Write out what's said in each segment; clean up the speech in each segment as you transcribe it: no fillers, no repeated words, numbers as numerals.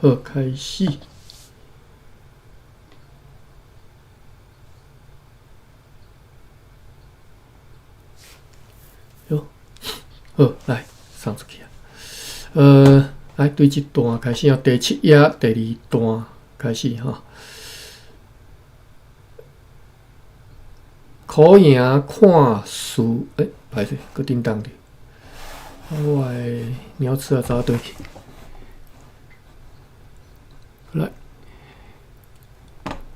好，開始。喲，好，來送出去啊。來對這段開始啊，第七頁第二段開始吼。苦贏看事，欸，歹勢，閣叮當著。我的鳥鼠仔走佗去？來，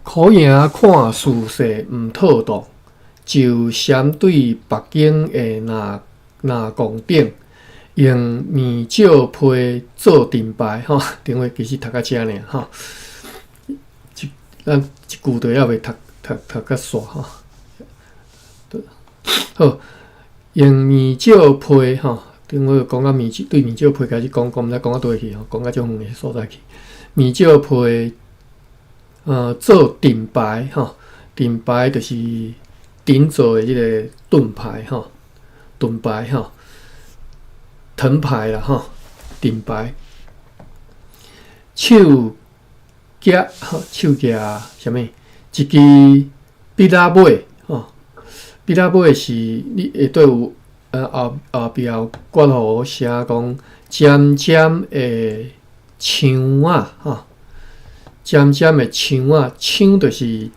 苦贏看事勢毋妥當，就閃對北京的南南宮頂，用麵石批做盾牌吼。頂回其實讀到遮爾吼，一咱一句都猶未讀讀讀甲煞吼。好，用麵石批吼，頂回講到麵石對麵石批開始講，講毋知講到佗去吼，講到足遠的所在去。麵石批，做盾牌吼，盾牌就是頂做的這个盾牌吼，盾牌吼，藤牌啦吼，盾牌。手舉吼，手舉啥物？一支筆仔尾吼，筆仔尾是你下底有後後壁有括弧寫講尖尖的槍仔吼，尖尖的槍仔，槍就是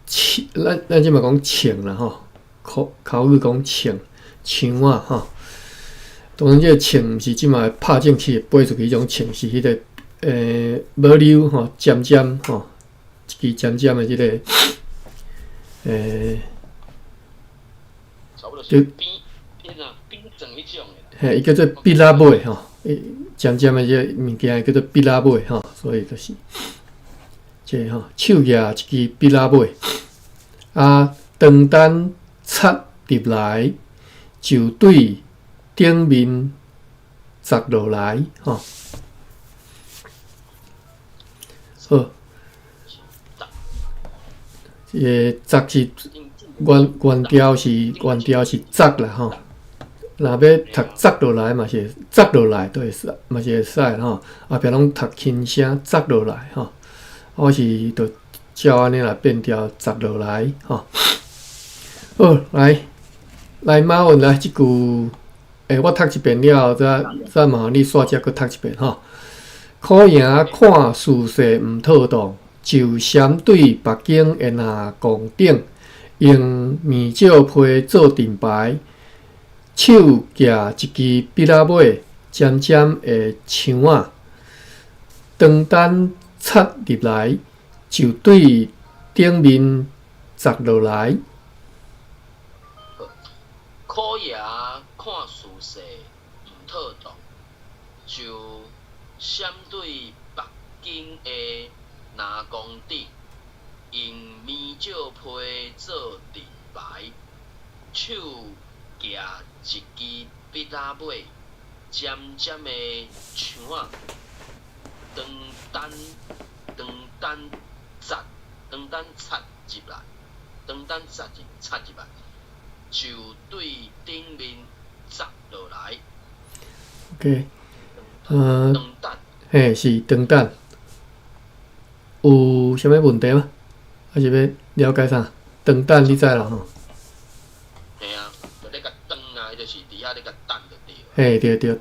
槍，咱咱這擺講銃啦吼，口口語講銃，槍仔吼。當然，這個銃毋是這擺拍正氣會飛出去彼種銃，是彼个無溜吼，尖尖吼，一支尖尖的這个就嘿，伊叫做筆仔尾吼，尖尖的這个物件叫做筆仔尾吼，所以就是這个吼，手舉一支筆仔尾，啊，長等賊入來，就對頂面砸落來吼。好，這个砸是原原調是原調是砸啦吼。若要讀砸落來嘛是砸落來都會使，嘛是會使吼。後壁攏讀輕聲砸落來吼。我是就照按呢來變調砸落來吼。好，來來馬文來這句，欸，我讀一遍了後，再再麻煩你煞遮閣讀一遍吼。苦贏看事勢毋妥當，就閃對北京的南宮頂，用麵石批做盾牌。手舉一支筆仔尾尖尖的槍仔，長等賊入來，就對頂面砸落來。苦贏看事勢毋妥當，就閃對北京的南宮頂，用麵石批做盾牌，手舉一支筆仔尾尖尖的槍仔，長等長等賊長等賊入來，長等賊入賊入來，就對頂面砸落來。 OK，嘿，是長等。有啥物問題嗎？還是欲了解啥？長等你知啦吼？嘿啊，就咧共斷啊，伊就是佇遐咧共等就對。嘿，對對，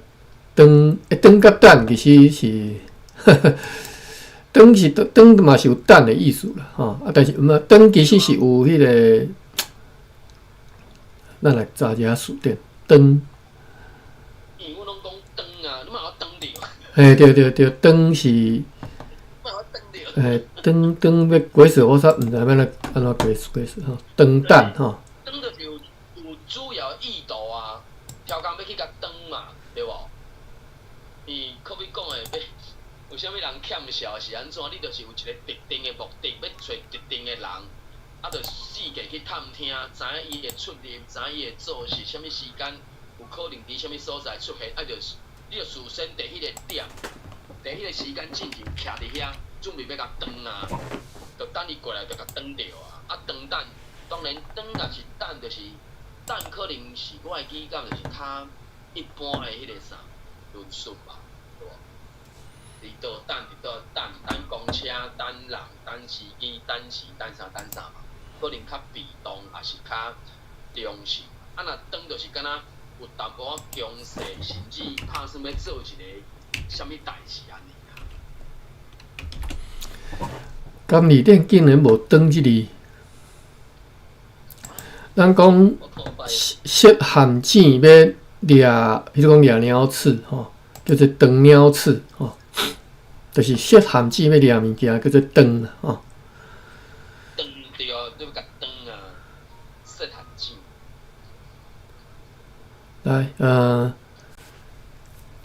斷欸斷佮等其實是，斷是斷嘛是有等的意思啦，吼啊，但是毋斷其實是有彼个，咱來查一下詞典，斷。因為阮攏講斷啊，你嘛有斷著。嘿，對對對，斷是。嘿，斷斷欲解釋，我煞毋知欲按怎解釋解釋吼，斷等吼。斷就是有有主要意圖啊，超工欲去共斷嘛，對無？伊可比講的欲有啥物人欠潲是按怎？你就是有一个特定的目的，欲揣特定的人，啊，就四界去探聽，知影伊的出入，知影伊會做是啥物時間，有可能佇啥物所在出現，啊，就你就事先佇彼个點，佇彼个時間進前徛佇遐，準備欲共斷啊，就等伊過來就共斷著啊。啊，斷等，當然斷若是等，就是等可能是我會記感就是較一般的彼个啥論述吧，對無？伫倒等，伫倒等，等公車、等人、等司機、等時、等啥等啥嘛，可能較被動，抑是較中性。啊，若當就是敢若有淡薄仔強勢，甚至拍算欲做一個啥物代誌按呢啊。敢字典竟然無當這字，咱講設陷阱欲掠，比如講掠鳥鼠吼，叫做當鳥鼠吼，就是設陷阱欲掠物件，叫做當吼。當對啊，你欲共當啊，設陷阱。來，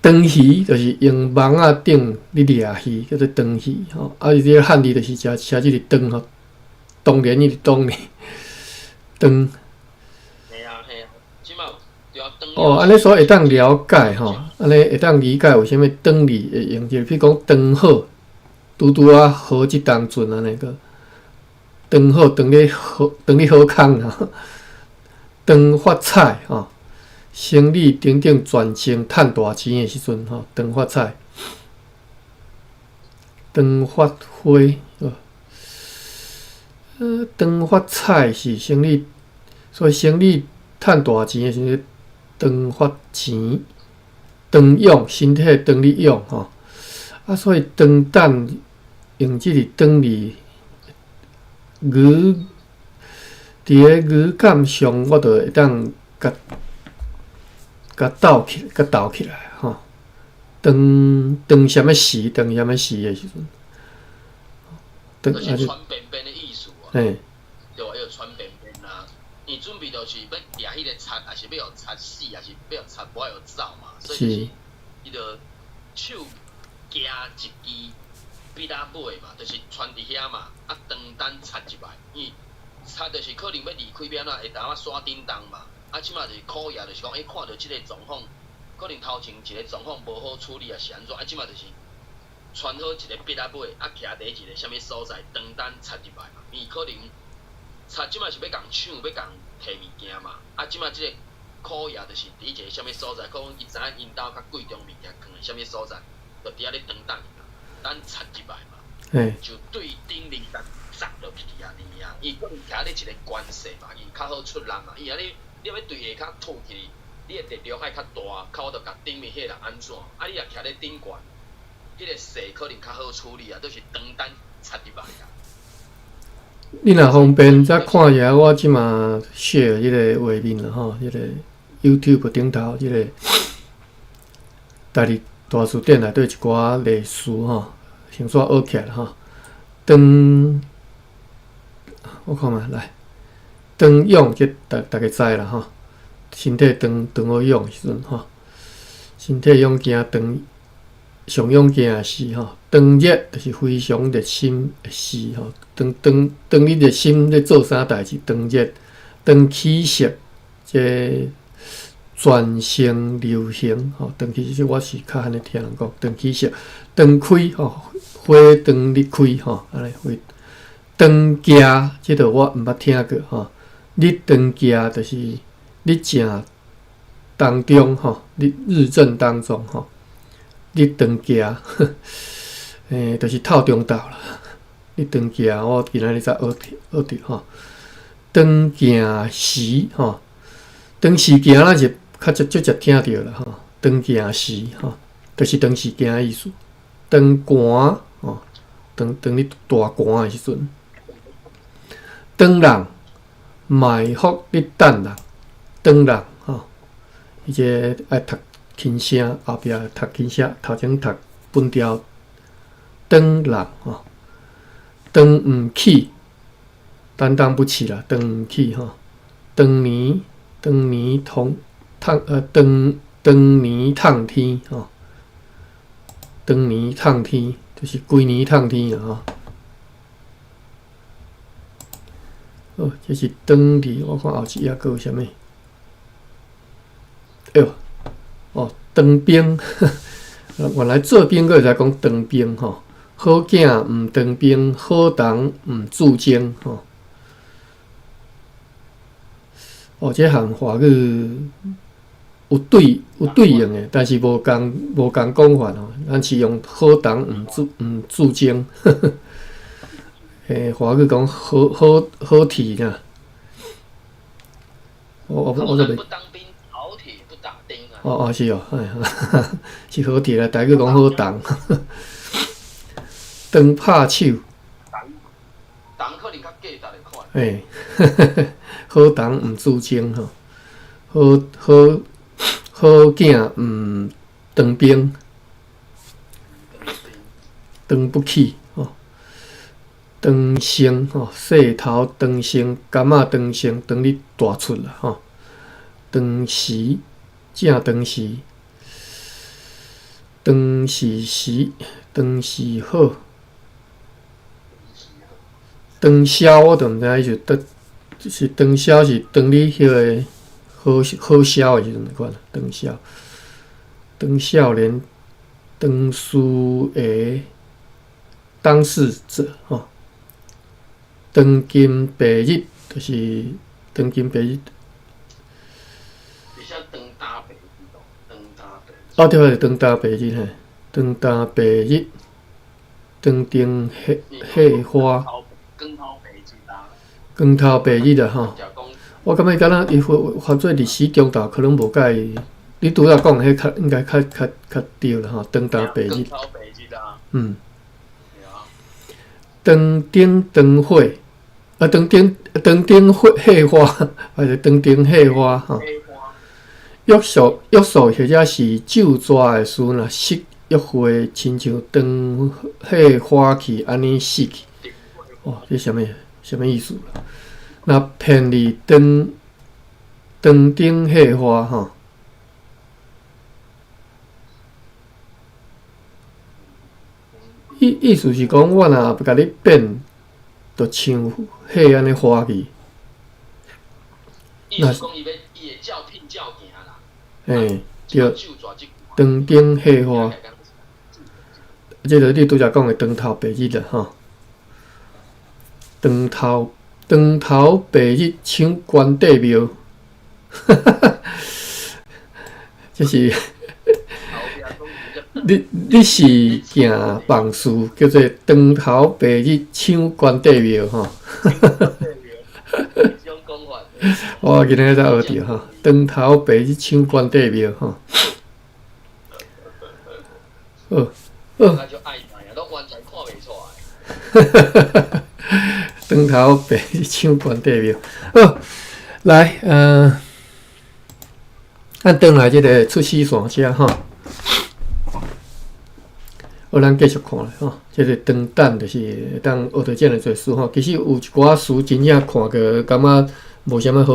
長魚就是用網仔頂咧掠魚，叫做長魚吼。啊，伊這個漢字就是寫寫這個長吼，當然伊是當呢，長。嘿啊嘿啊，這馬對啊，當。哦，按呢所以會當了解吼，按呢會當理解為啥物當字會用這個，比如講當好，拄拄仔好這當陣按呢個，當好當咧好當咧好康啊，當發財吼。生理等等全程趁大錢的時陣吼，當發財，當發花，當發財是生理，所以生理趁大錢的時陣，當發錢，當養身體當咧養吼，啊，所以當等用這個當字語，佇个語感上，我就會當共共鬥起，共鬥起來吼。當當啥物時，當啥物時的時陣，就是穿便便的意思啊。嘿。對啊，欲穿便便啊，伊準備就是欲掠彼個賊，抑是欲予賊死，抑是欲予賊無愛予走嘛。所以就是伊就手舉一支筆仔尾嘛，就是穿佇遐嘛，啊，當等賊入來，伊賊就是可能欲離開欲按怎，會當仔刷叮當嘛。啊，這馬就是苦掖，就是講，欸，看著這个狀況，可能頭前一个狀況無好處理，抑是按怎，啊，這馬就是穿好一个筆仔尾，啊，徛佇一个啥物所在，當等賊入來嘛。伊可能賊這馬是欲共搶，欲共提物件嘛。啊，這馬這个苦掖就是佇一个啥物所在，可能伊知影𪜶兜較貴重物件囥佇啥物所在，就佇遐咧當等伊嘛，等賊入來嘛。就對頂面共砸落去按呢啊，伊可能徛咧一个關勢嘛，伊較好出力嘛。伊按呢，你欲對下跤吐去，你的力量愛較大，較有法度共頂面彼个人按怎？啊，你若徛咧頂懸，彼个勢可能較好處理啊，就是當等賊入來啊。你若方便再看一下，我這馬 share 這个畫面啦吼，這个 YouTube 頂頭這个台語大辭典內底一寡例詞吼，先煞學起來吼。當，我看覓來，當養這逐逐家知啦吼，身體當當好養的時陣吼，身體勇健當上勇健的時吼，當熱就是非常熱心的事吼，當當當你熱心咧做啥代誌，當熱，當起色，這全盛流行吼，當起色我是較按呢聽人講，當起色，當開吼，花當咧開吼，按呢花，當行，這个我毋捌聽過吼，日當行就是日正當中吼，日日正當中吼，日當行，就是透中晝啦。日當行，我今仔日才學學著吼。當行時吼，當時行咱是較足足捷聽著啦吼。當行時吼，就是長時間的意思。當寒吼，當當你大寒的時陣，當人埋伏咧等人，當人吼，伊這個愛讀輕聲，後壁讀輕聲，頭前讀分調。當人吼，當毋起，擔當不起啦，當毋起吼。當年當年通燙當當年燙天吼，當年燙天就是規年燙天啊吼。好，這是當字，我看後一頁閣有啥物？哎喲，哦，當兵，原來做兵閣會使講當兵吼。好囝毋當兵，好童毋駐軍吼。哦，這項華語有對應的，但是無共講法吼。咱是用好銅毋鑄鐘，華語講好好好鐵啦。我就袂。不當兵，好鐵不打釘啊。哦哦是哦，是好鐵啦，台語講好銅。長拍手。銅可能較價值的款。嘿，好銅毋鑄鐘吼，好好好囝毋當兵，當不起吼，長生吼，勢頭長生，柑仔長生，當你大出啦吼，當時正當時，當時時，當時好，當銷我就毋知影伊是當是當銷是當你彼个好好銷的時陣款，當銷，當少年，當事的當事者吼，當今白日就是當今白日。而且長大白日長大白。哦，對啊，長大白日嘿，長大白日，長燈火花。光頭白日啊！光頭白日啊吼！我感覺敢若伊發發做歷史中道，可能無佮伊。你拄仔講彼較應該較對啦吼，長大白日。光頭白日啊！嗯。長燈長火，啊，長燈長燈火火花，還是長燈火花吼？約束約束，或者是咒詛的事，若失約會，親像長火花去按呢死去。哦，這啥物啥物意思啦？若騙你長長燈火花吼，意思是講，我若共你變，就像火按呢花去。意思講，伊欲伊會照騙照行啦。嘿，對，長燈火花，這个你拄才講的長頭白日啦，吼。長頭長頭白日搶關帝廟，這是你是行房事，叫做長頭白日搶關帝廟吼。我今日才學著吼，長頭白日搶關帝廟吼。好，好。長頭白日搶關帝廟，好，來，咱轉來這个出師線遮吼，好，咱繼續看咧吼，這个長等就是會當學著遮爾濟詞吼。其實有一寡詞真正看過感覺無啥物好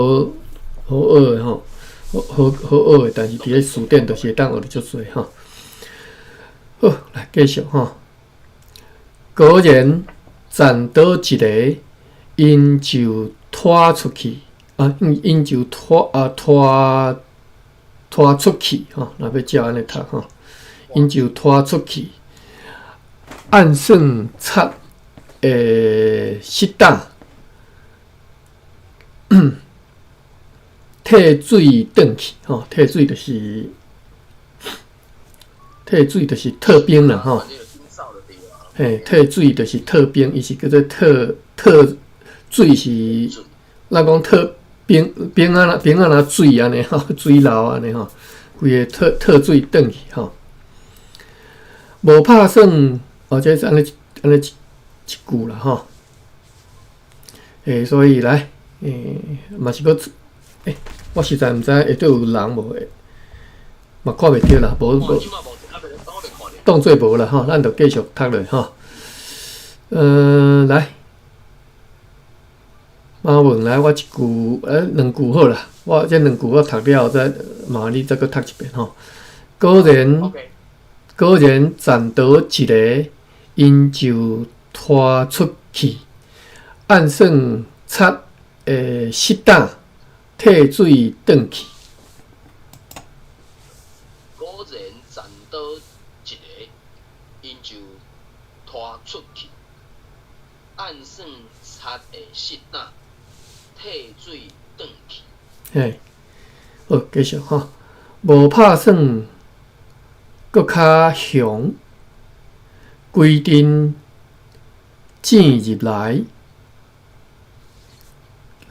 好學的吼，好好好學的，但是佇咧詞典就是會當學著足濟吼。好，來繼續吼。果然棧倒一个，𪜶就拖出去，啊，𪜶就拖啊拖拖出去吼，若欲照按呢讀吼，𪜶就拖出去，按算賊的失膽，退水轉去吼，退水就是退水就是退兵啦吼。嘿，退水就是退兵，伊是叫做退退水是，咱講退兵兵仔若兵仔若水按呢吼，水流按呢吼，規个退退水轉去吼。無拍算，哦，這是按呢按呢一一句啦吼。所以來，嘛是閣，我實在毋知下底有人無，嘛看袂著啦，無無。當做無啦吼，咱就繼續讀落吼。來，馬文來，我一句，兩句好啦。我這兩句我讀了後，再麻你再閣讀一遍吼。果然，果然棧倒一个，𪜶就拖出去，按算賊的失膽，退水轉去。果然棧倒一个，𪜶就拖出去，按算賊的失膽，退水轉去。嘿，好，繼續吼。無拍算，閣較雄，規陣糋入來。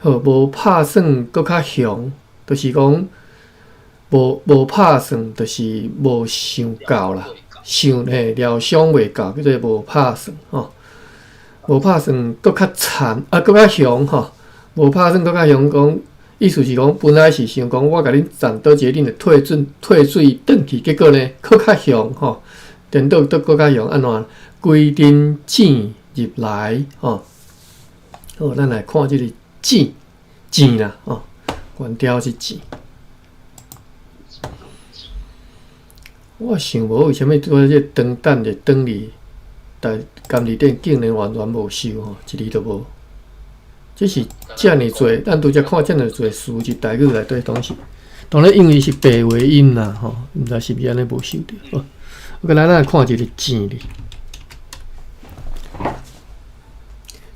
好，無拍算，閣較雄，就是講無拍算，就是無想到啦，想嘿料想袂到，叫做無拍算吼。無拍算，閣較慘啊，閣較雄吼。無拍算，閣較雄，講意思是講，本來是想講我共恁摠佗一个，恁會退轉退水轉去，結果呢，閣較雄吼，顛倒閣閣較雄，按怎？規陣糋入來吼。好，咱來看這個糋糋啦吼，原條是糋。我想無為啥物拄仔這個長等的長字，但甘字典竟然完全無收吼，一字都無。這是遮爾濟，咱拄才看遮爾濟詞，佇台語內底攏是，當然因為是白話音啦吼，毋知是毋是按呢無收著。好，過來咱來看一個糋字。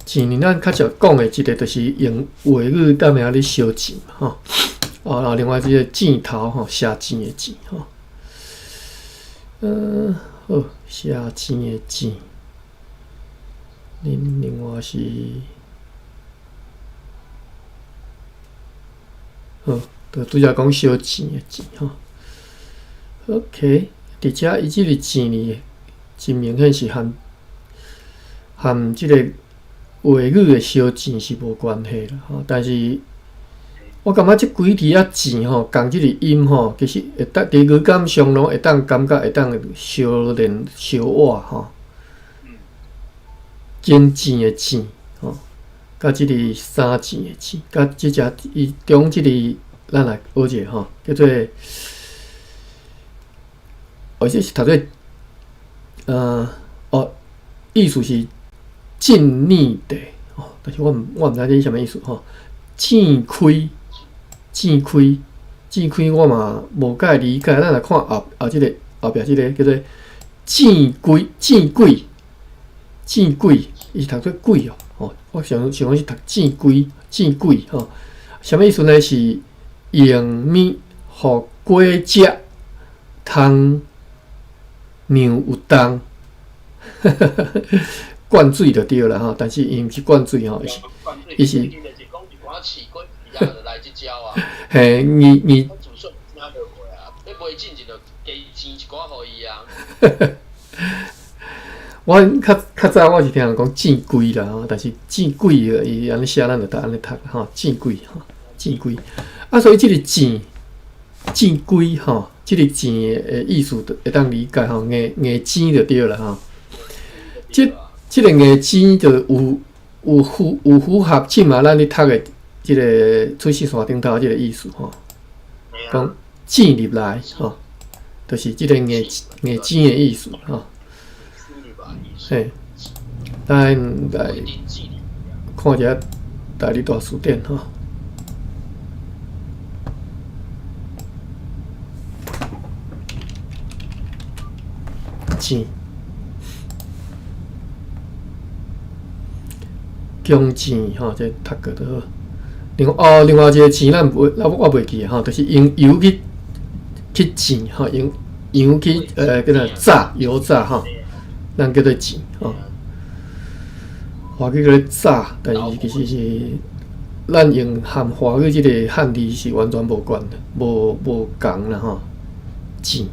糋字咱較常講的一個就是用話語踮遐咧相糋吼。哦，另外這個箭頭吼，射箭的箭吼。好，射箭的箭。另外是。好，就拄才講相糋的糋吼。OK，佇遮伊這個糋呢，真明顯是和這個話語的相糋是無關係啦吼。但是，我感覺這幾字仔糋吼，仝這個音吼，其實會當佇語感上攏會當感覺會當相連相倚吼。經糋的糋吼。佮這个三糋的糋，佮這隻伊中這個，咱來學一下吼，叫做，哦，這是讀做，哦，意思是進逆的哦，但是我毋知這是啥物意思吼。糋開，糋開，糋開，我嘛無介理解。咱來看後後這個後壁這個叫做糋鬼，糋鬼，糋鬼，伊是讀做鬼哦。哦，我想想講是讀糋鬼，糋鬼吼，啥物意思呢？是用物予果汁通讓有重，灌水就對啦吼。但是伊毋是灌水吼，伊是嘿，你。我較較早我是聽人講糋鬼啦吼，但是糋鬼伊按呢寫，咱就逐按呢讀吼，糋鬼吼，糋鬼。啊，所以這個糋糋鬼吼，這個糋的意思就會當理解吼，硬硬糋就對啦吼。這個硬糋就有符合這馬咱咧讀的這個出世線頂頭這個意思吼，講糋入來吼，就是這個硬硬糋的意思吼。嘿，咱來看一下台語大辭典吼。糋，強糋吼，這讀過就好。另外哦，另外一個糋咱袂，我袂記吼，就是用油去去糋吼，用油去叫做炸油炸吼。咱叫做糋吼，華語叫做炸，但是其實是咱用和華語這個漢字是完全無關的，無仝啦吼。糋，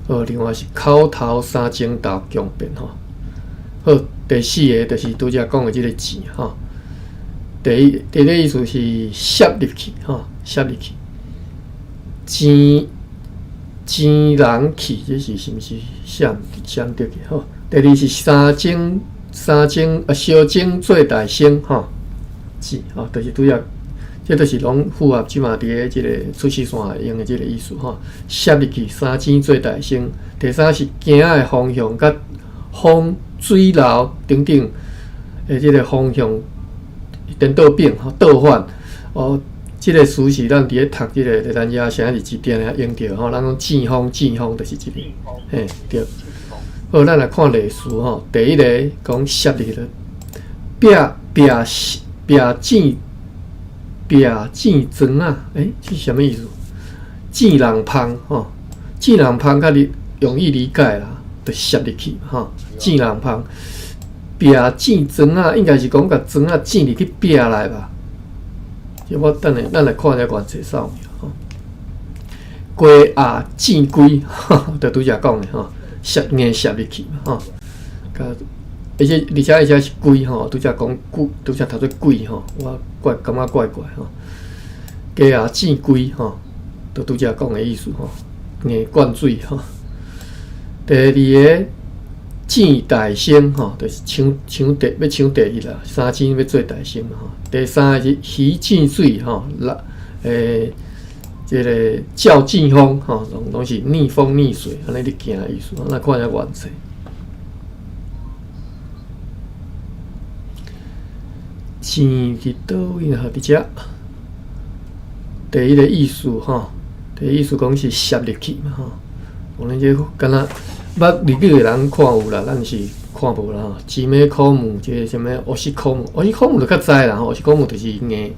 好，另外是口頭三鐘頭強辯吼。好，第四个就是拄才講的這個糋吼。第一，第一個意思是攝入去吼，攝入去，糋。糋人去，這是是毋是寫寫毋對去吼？第二是三鐘三鐘啊，小鐘做大聲吼，糋吼，就是拄才，這就是攏符合這馬佇咧這個出世線用的這個意思吼。攝入去三鐘做大聲。第三是行的方向，佮風、水流等等的這個方向顛倒變吼，倒反哦。這個詞是咱佇咧讀這個咱遮啥日子定定用著吼，咱講糋風糋風就是這個，嘿對。好，咱來看例詞吼。第一個講攝入去，壁壁壁糋壁糋磚仔，欸，這是啥物意思？糋人芳吼，糋人芳較你容易理解啦，就攝入去吼。糋人芳，壁糋磚仔，應該是講共磚仔糋入去壁內吧？這我等下咱來看下原冊掃描吼。雞鴨糋龜，就拄才講的吼，攝硬攝入去嘛吼。而且是龜吼，拄才講龜，拄才讀做鬼吼，我怪感覺怪怪吼。雞鴨糋龜吼，就拄才講的意思吼，硬灌水吼。第二个糋大星吼，就是搶搶第欲搶第一啦，三星欲做大星嘛吼。第三个是魚糋水吼，啦這个照糋風吼，攏攏是逆風逆水，按呢咧行的意思。咱看下原冊。糋佇佗位啊？佇遮。第一个意思吼，第一个意思講是攝入去嘛吼。我們這敢若捌日語的人看有啦，咱是看無啦吼。姊妹科目，這個啥物押し込む，押し込む就較知啦吼。押し込む就是硬，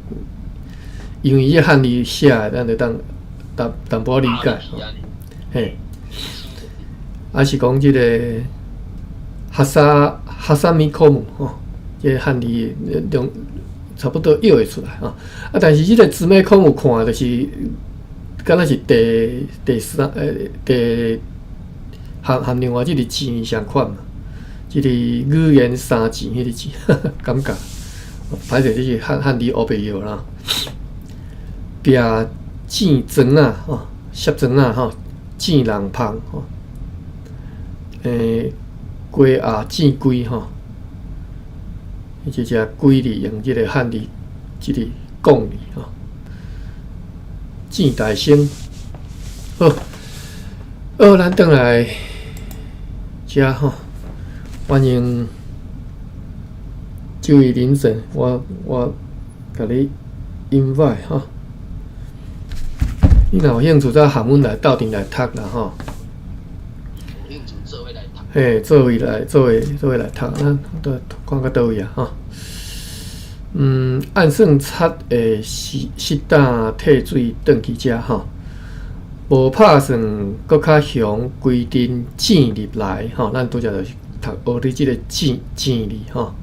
因為伊漢字寫的，咱就當淡淡薄仔理解吼。嘿，啊是講這個哈薩哈薩米科姆吼，這個漢字兩差不多臆會出來吼。啊，但是這個姊妹科目看就是，敢若是第第三第含含另外這個字相款嘛，這個語言三字彼個字，感覺歹勢這是漢漢字烏白臆啦。壁糋磚仔吼，攝磚仔吼，糋人芳吼，雞鴨糋龜吼，這隻龜字用這個漢字，這個講字吼，糋大星，好，好，咱轉來遮吼，歡迎這位林神，我我共你 invite 吼。你若有興趣，再含阮來鬥陣來讀啦吼。有興趣做伙來讀。嘿，做伙來，做伙做伙來讀，咱都看到佗位啊吼。按算賊會適適當退水轉去遮吼，無拍算閣較雄規陣糋入來吼，咱拄才就是讀學佇這個糋糋字吼，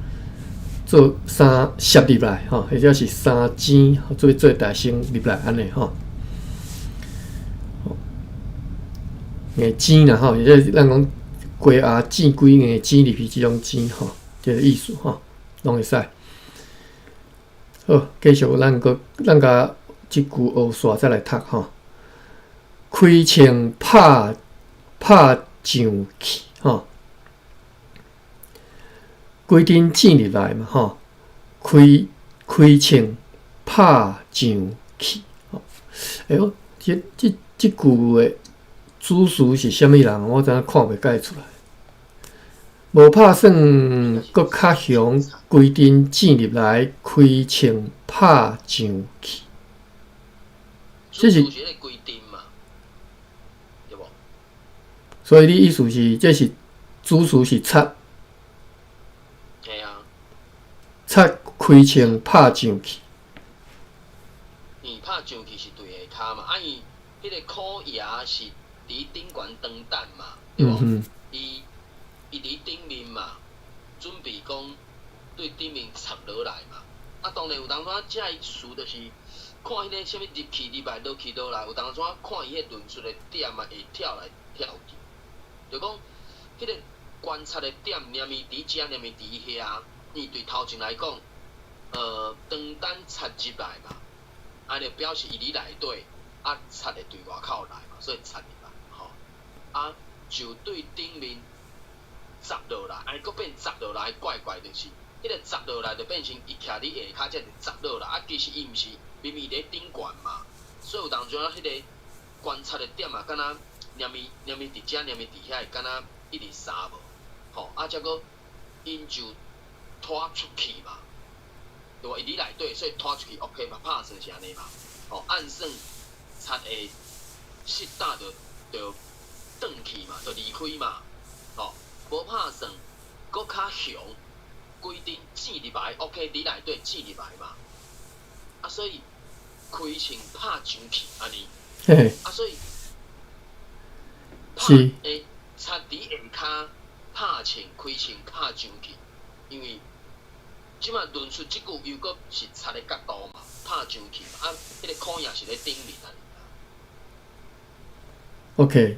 做三攝入來吼，或者是三尖做做大聲入來按呢吼。硬糋啦吼，或者咱講雞鴨糋龜硬糋入去這種糋吼，這個意思吼，攏會使。好，繼續咱閣咱共這句學煞再來讀吼。開銃拍拍上去吼，規陣糋入來嘛吼，開開銃拍上去吼。哎喲，這這這句的主詞是啥物人？我怎看袂解出來。無拍算，閣較雄，規陣糋入來，開銃拍上去。這是所以你意思是，這是主詞是賊。嘿啊。賊開槍拍上去。伊拍上去是對下跤嘛？啊，伊彼個苦爺是佇頂懸當等嘛，對無？伊伊佇頂面嘛，準備講對頂面插落來嘛。啊，當然有當陣這個詞就是看彼個啥物入去入來，落去落來，有當陣看伊彼論述的點嘛，會跳來跳去。就講彼個觀察的點，連伊佇遮，連伊佇遐，伊對頭前來講，長等插入來嘛，啊，就表示伊佇內底，啊，插會對外口來嘛，所以插入來，吼，啊，就對頂面砸落來，按呢閣變砸落來，怪怪就是，彼個砸落來就變成伊徛佇下跤，才是砸落來，啊，其實伊毋是，明明佇頂懸嘛，所以有當陣仔彼個觀察的點嘛，敢若連伊連伊佇遮，連伊佇遐，會敢若一直三無，吼，啊，才閣𪜶就拖出去嘛，對無？伊佇內底，所以拖出去，OK 嘛，拍算是按呢嘛，吼，按算賊會適當就就轉去嘛，就離開嘛，吼，無拍算，閣較雄，規陣糋入來，OK，佇內底糋入來嘛，啊，所以開槍拍上去按呢。嘿。啊，所以是。欸，贼伫下跤拍穿开穿敲上去，因为这马论述这句又阁是贼的角度嘛，拍上去嘛，啊，彼个孔爷是咧顶面啊。 OK，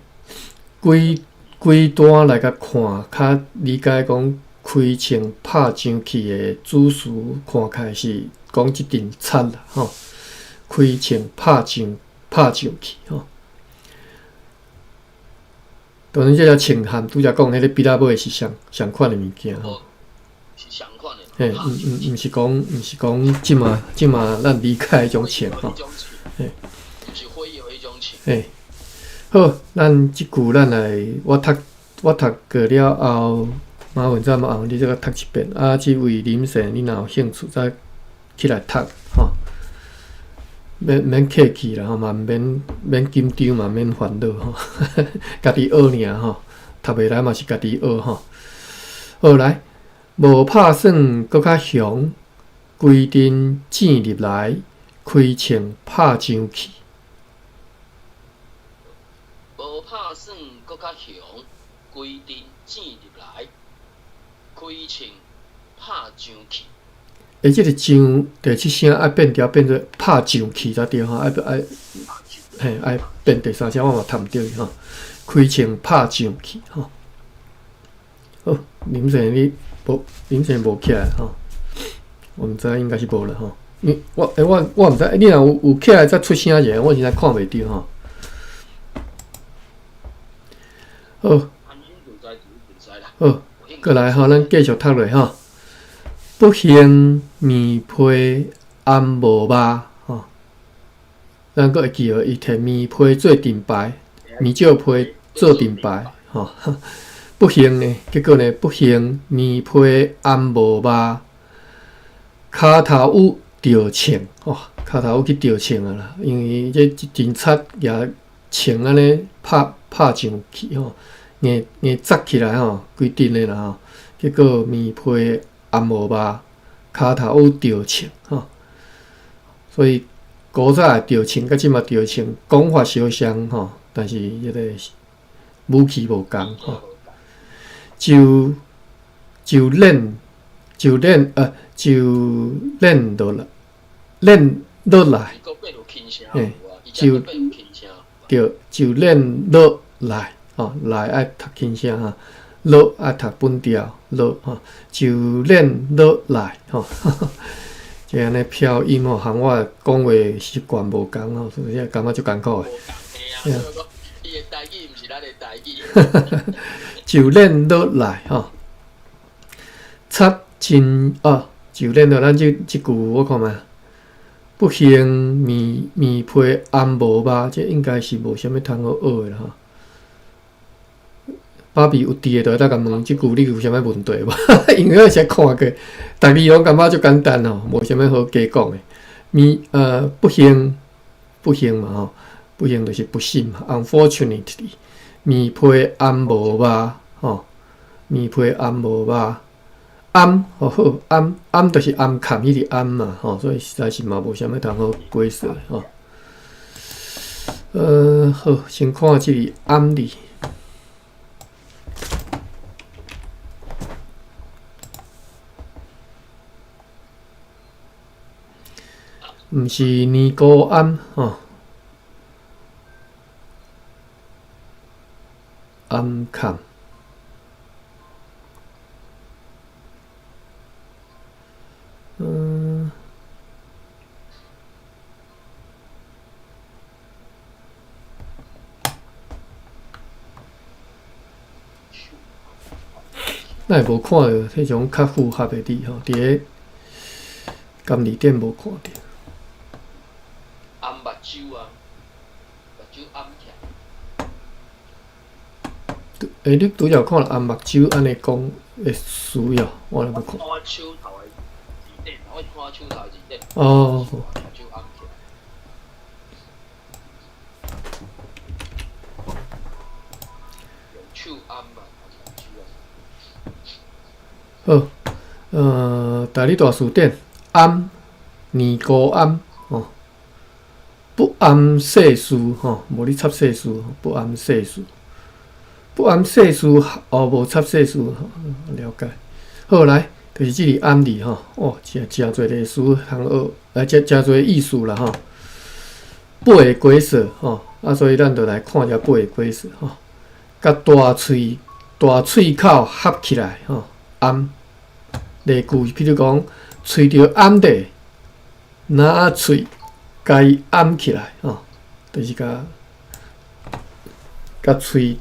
规规段来共看，較理解講開銃拍上去的主詞，看起來是講這陣賊啦，吼。開銃拍上去，吼。當然，這隻銃和拄才講彼個筆仔尾是相款的物件，吼。是相款的。嘿，毋是講這馬咱理解彼種銃，吼。嘿。毋是火藥彼種銃。嘿。好，咱這句咱來，我讀過了後，馬文再麻煩你再閣讀一遍。啊，這位林生，你若有興趣，再起來讀，吼。免客氣啦，吼，嘛毋免緊張，嘛免煩惱，吼。家己學爾吼，讀袂來嘛是家己學吼。好來，無拍算閣較雄，規陣糋入來，開銃拍上去。無拍算閣較雄，規陣糋入來，開銃拍上去。欸，這个上第七聲愛變調變做拍上去才對吼，愛嘿愛變第三聲，我嘛讀毋著吼。開銃拍上去吼。好，林生你無林生無起來吼，我毋知應該是無啦吼。你我欸我毋知，你若有起來再出聲者，我實在看袂著吼。好，好，過來吼，咱繼續讀落吼。不幸麵批頷無肉吼，咱閣會記得伊提麵批做盾牌，麵石批做盾牌吼。不幸呢，結果呢，不幸麵批頷無肉，跤頭趺著銃，哇，跤頭趺去著銃啊啦，因為這一陣賊舉銃按呢拍上去吼，硬砸起來吼，規陣的啦吼，結果麵批頷無肉，跤頭趺著銃吼，所以古早的著銃佮這馬著銃講法相像吼，但是彼个武器無仝吼。就練落來，練落來，嘿，就對，就練落來吼，來愛讀輕聲哈，落愛讀本調，落吼，就練落來吼，這按呢飄音吼，和我講話習慣無仝吼，所以感覺足艱苦的。伊的台語毋是咱的台語。就練落來吼，賊真哦，就練落咱這句我看覓，不幸麵批頷無肉，這應該是無啥物通好學的啦吼。芭比有佇的，就會當共問這句你有啥物問題無？因為我實看過，逐字攏感覺足簡單吼，無啥物好加講的。麵不幸嘛吼，不幸就是不幸嘛，unfortunately，麵批頷無肉吼，麵批頷無肉，頷好好頷頷就是頷崁彼個頷嘛吼，所以實在是嘛無啥物通好解釋吼。好，先看這個頷字。毋是尼姑庵吼，頷崁。咱會無看著彼種較符合的字吼，佇咧監字典無看著。頷目睭啊，目睭頷起來。欸，你拄才有看著頷目睭按呢講的詞哦，我來無看。看我手頭的字典，我看我手頭的字典。哦。目睭頷起來。用手頷嘛，目睭啊。好，台語大辭典，頷，尼姑庵，吼。不諳世事吼，無咧插世事，不諳世事，不諳世事哦，無插世事，了解。好來，就是這個暗字吼，哦，誠誠濟個詞通學，來誠誠濟意思啦吼。八个解說吼，啊，所以咱就來看這八个解說吼，共大喙大喙口合起來吼，掩例句，譬如講，喙著掩咧，林仔喙共伊掩起來吼，就是共共喙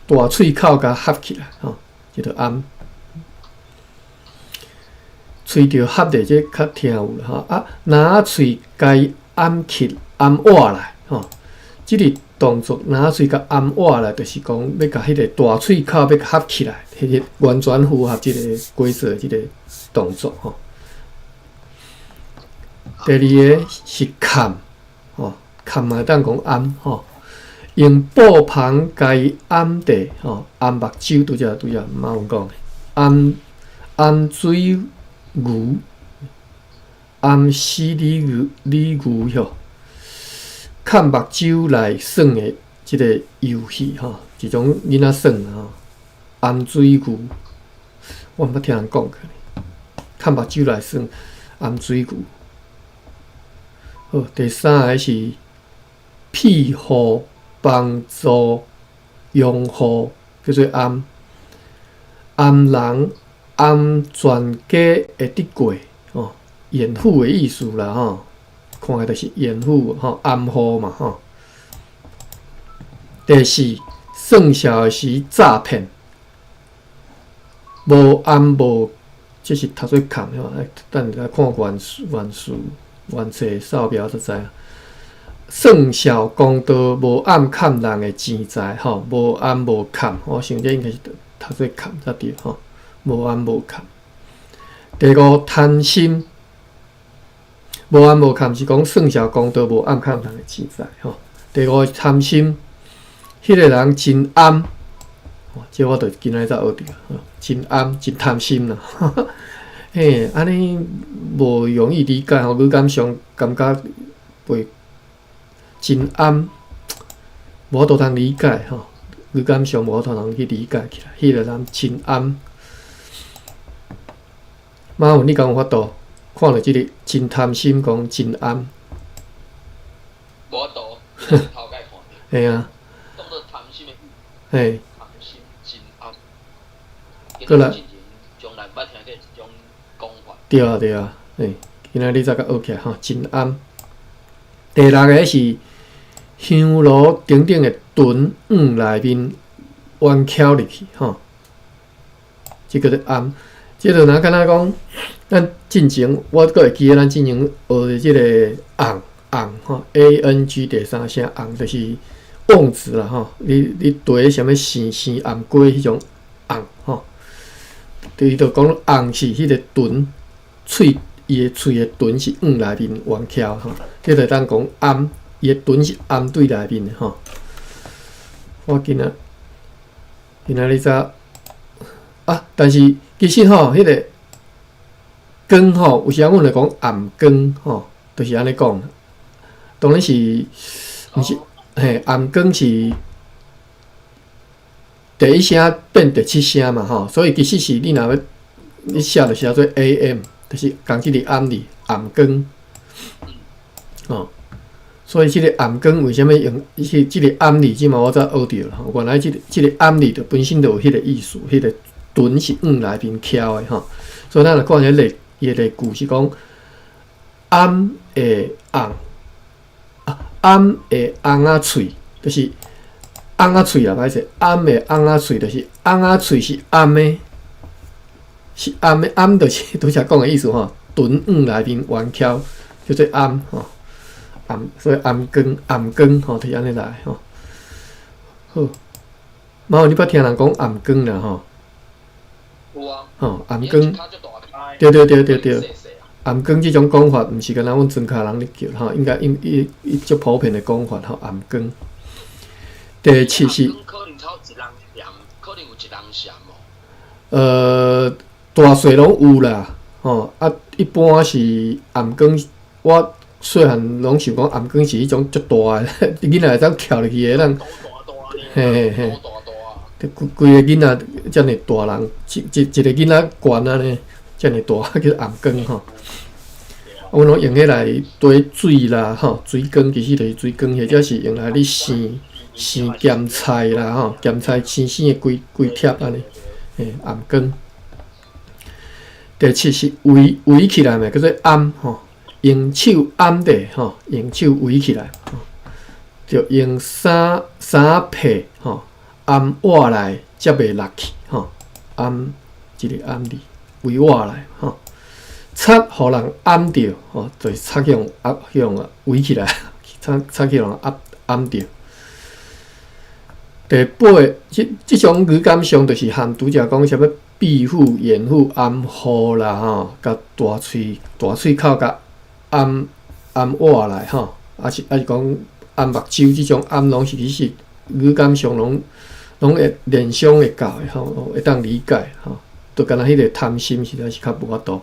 大喙口共合起來吼，叫做掩。喙著合咧，這較聽有啦吼。啊，林仔喙共伊掩起掩倚來吼，這個動作林仔喙共掩倚來，就是講欲共彼個大喙口欲合起來，彼個完全符合這個解說這個動作吼。第二个是崁，吼，崁嘛會當講掩吼，用布篷共伊掩著吼，掩目睭，拄才拄才馬文講的，掩掩水牛，掩死鯉牛鯉牛吼，崁目睭來耍的這個遊戲吼，一種囡仔耍的吼，掩水牛，我毋捌聽人講過，崁目睭來耍掩水牛。好，第三个是庇護、幫助、擁護，叫做掩。掩人、掩全家會得過，吼，掩護的意思啦，吼，看來就是掩護，吼，掩護嘛，吼。第四，算數時詐騙，無掩無，這是讀做崁吼，等下看原原詞原冊掃描就知影。算數公道無掩崁人的錢財，吼，無掩無崁，我想這應該是讀做崁才對，吼，無掩無崁。第五，貪心，無掩無崁是講算數公道無掩崁人的錢財，吼。第五，貪心，彼個人真掩，這我就今仔日才學著，真掩真貪心啦。嘿，按呢無容易理解吼，語感上感覺袂真掩，無法度通理解吼，語感上無法度通去理解起來。彼個人真掩，馬雲，你敢有法度看著這個真貪心，講真掩？無法度，頭擺看著。嘿啊。當做貪心的。嘿。貪心真掩。過來。從來毋捌聽過這種講法。對啊對啊，嘿，今仔日才共學起來吼，真掩。第六个是香爐頂頂的脣往內面彎翹入去，吼，這叫做掩。這就若敢若講，咱進前我閣會記得咱進前學的這個甕甕吼，A N G 第三聲甕就是甕子啦吼，你你缀啥物生生頷粿彼種甕吼，伊就講甕是彼個脣喙，伊的喙的脣是往內面彎翹吼，這就當講掩，伊的脣是掩對內面的吼。我今仔今仔日才啊，但是其實吼，彼個光吼，有時阮會講暗光吼，就是按呢講。當然是，毋是嘿，暗光是第一聲變第七聲嘛吼，所以其實是你若欲你寫就寫做 A M，就是仝這個暗字暗光，吼。所以這個暗光為啥物用？這這個暗字，這馬我才學著啦。原來這個這個暗字就本身就有彼個意思，彼個脣是往內面翹的吼。所以咱若看彼個伊的例句是講掩的甕啊，掩的甕仔喙，就是甕仔喙啊，歹勢，掩的甕仔喙就是甕仔喙是掩的，是掩的，掩就是拄才講的意思吼，脣往內面彎翹，叫做掩吼。暗，所以暗光暗光吼，就是按呢來吼。好，馬你捌聽人講暗光啦吼？有啊。吼，暗光。對對對對對。暗光這種講法，毋是干焦阮莊跤人咧叫吼，應該應伊伊足普遍的講法吼，暗光。第七是。可能一人嫌，可能有一人嫌無。大細攏有啦，吼啊，一般是暗光，我。細漢攏想講頷頸是彼種足大的，囡仔會當翹入去的咱，嘿嘿嘿，規規個囡仔遮爾大人，一一一個囡仔懸按呢，遮爾大叫頷頸吼。阮攏用彼來綴水啦，吼，水缸其實就是水缸，或者是用來咧生生鹹菜啦，吼，鹹菜生生的規規帖按呢，嘿，頷頸。第七是圍圍起來嘛，叫做掩吼，用手掩著吼，用手圍起來，吼，著用衫衫被吼，掩倚來才袂落去吼，掩一个掩字，圍倚來吼。插予人掩著吼，就是插去予壓去予圍起來，插插去予人壓掩著。第八個，這這種語感上就是含拄才講啥物庇護、掩護、掩護啦吼，共大喙大喙口共掩掩倚來吼，抑是抑是講掩目睭這種掩攏是其實語感上攏攏會聯想會到的吼，會當理解吼，就敢若彼個貪心實在是較無法度。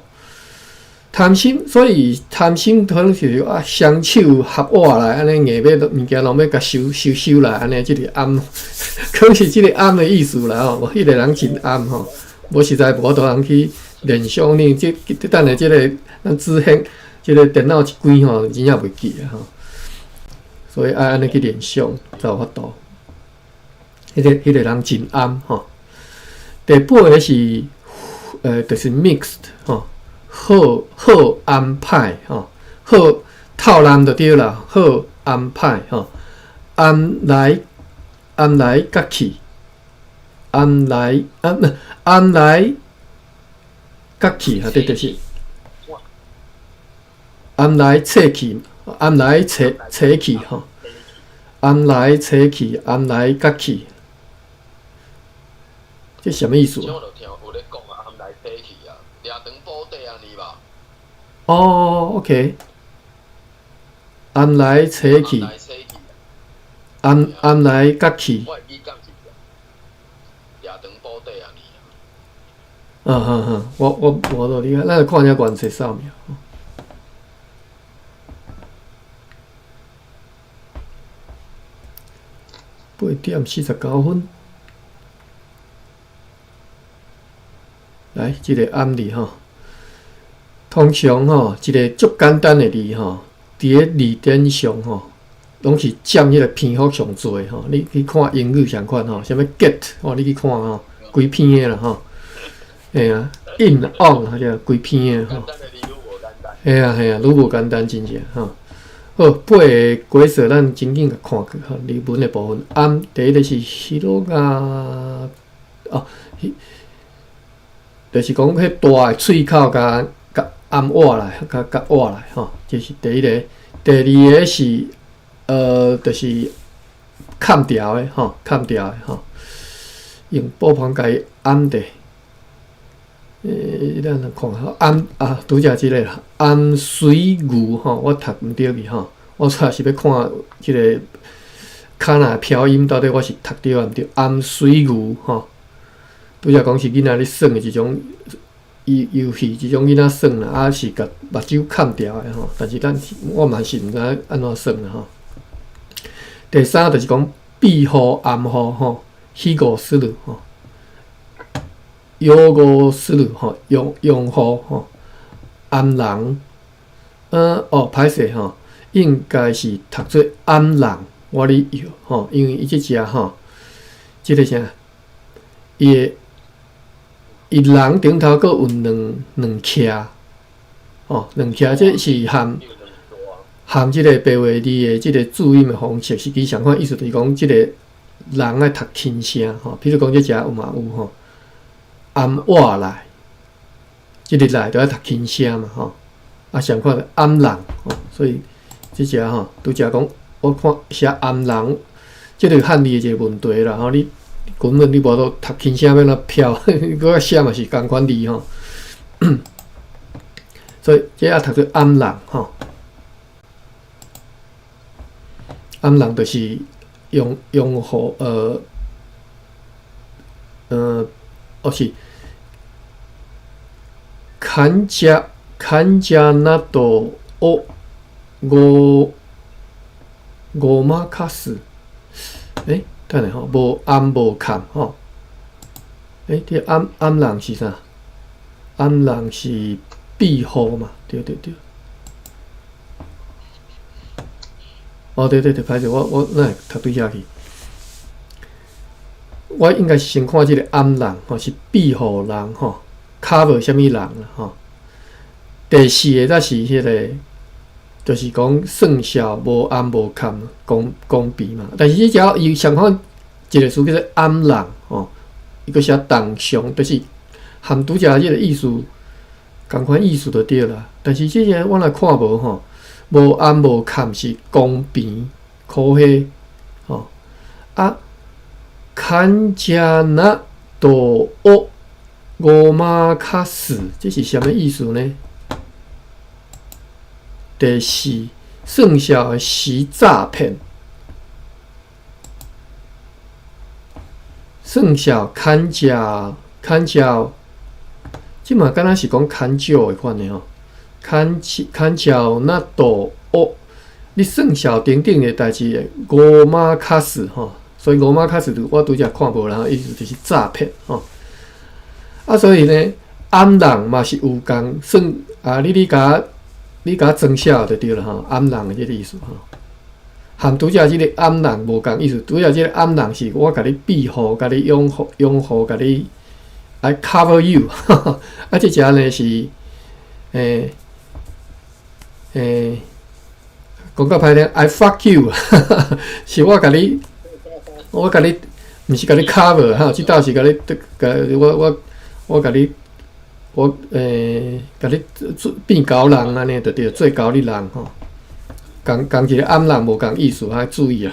貪心，所以貪心可能是啊，雙手合倚來，按呢硬欲物件攏欲共收收收來，按呢這個掩，可能是這個掩的意思啦吼。彼個人真掩吼，無實在無法度通去聯想你這等下這個咱子興這個電腦一關吼，真正袂記啊吼。所以愛按呢去聯想才有法度。彼個彼個人真掩吼。第八个是就是 mixed 吼。好好安排吼，好透爛就對啦，好安排吼，掩來掩來佮去，掩來掩掩來佮去，哈對就是掩來切去，掩來切切去吼，掩來切去，掩來佮去，這啥物意思？哦，OK，掩來切去，掩掩來佮去。嗯嗯嗯，我我無多理解，咱來看下原冊掃描。8點49分，來，這個掩字吼。通常吼，一个足簡單的字吼，佇咧字典上吼，攏是佔彼个篇幅上濟吼。你去看英語相款吼，啥物 get 吼，你去看吼，規篇的啦吼。嘿啊，in on 或者規篇的吼。嘿啊嘿啊，愈無簡單真正吼。好，八个解說咱真緊共看過吼，例文的部分。掩第一个是広が哦，就是講彼大的喙口共共掩倚來，共共倚來吼，這是第一个。第二个是就是砍掉的吼，砍掉的吼，用布帆共伊掩著。咱來看下掩啊，拄才這个啦，掩水牛吼，我讀毋著去吼，我主要是欲看這个卡那飄音到底我是讀著抑毋著？掩水牛吼，拄才講是囡仔咧耍的一種遊遊戲，這種囡仔耍啦，啊是共目睭砍掉的吼。但是咱我嘛是毋知按怎算啦吼。第三就是講庇護掩護吼，庇護する吼。擁護する吼，擁擁護吼，掩人，哦，歹勢吼，應該是讀做掩人，我咧搖吼，因為伊這隻吼，這个啥，伊的伊人頂頭閣有兩兩徛，吼，兩徛這是含含這个白話字的這个注音的方式，實際上款意思就是講，這个人愛讀輕聲吼，比如講這隻有嘛有吼。掩倚來，這个來著愛讀輕聲嘛吼，啊，相款掩人吼，所以這隻吼拄才講，我看寫掩人，這個漢字的一個問題啦吼，你根本你無法度讀輕聲欲按怎飄，閣較寫嘛是仝款字吼，所以這愛讀做掩人吼，掩人就是用用戶哦是。患者患者などを五五馬卡斯，欸，等下吼，無暗無崁吼。欸，這個暗暗人是啥？暗人是庇護嘛？對對對。哦，對對對，歹勢，我哪會讀對遐去？我應該是先看這個暗人吼，是庇護人吼，cover 啥物人啦吼。第四个才是彼個，就是講算數無暗無崁，公公平嘛。但是這只伊相反一個詞叫做暗人吼，伊閣寫動常，就是含拄才這個意思仝款意思就對啦。但是這個我若看無吼，無暗無崁是公平可以吼啊。牽遮那多惡五馬卡斯，這是啥物意思呢？第四，算數的是詐騙，算數牽遮牽遮，這嘛敢若是講牽少的款的吼，牽牽蕉那多惡，你算數頂頂的代誌，五馬卡斯吼。所以五馬卡斯就我拄才看無啦，意思就是詐騙吼。啊，所以呢，暗人嘛是有共算啊，你共裝寫就對了吼，暗人的這個意思吼。含拄才這個暗人無仝意思，拄才這個暗人是我共你庇護，共你擁護、擁護，共你 I cover you。啊，這隻呢是講較歹聽，I fuck you，是我共你。我共你，毋是共你 cover 吼，這道是共你，共我共你，我共你做變猴人按呢，就對，做猴你人吼。仝仝一个暗人無仝意思，愛注意啊。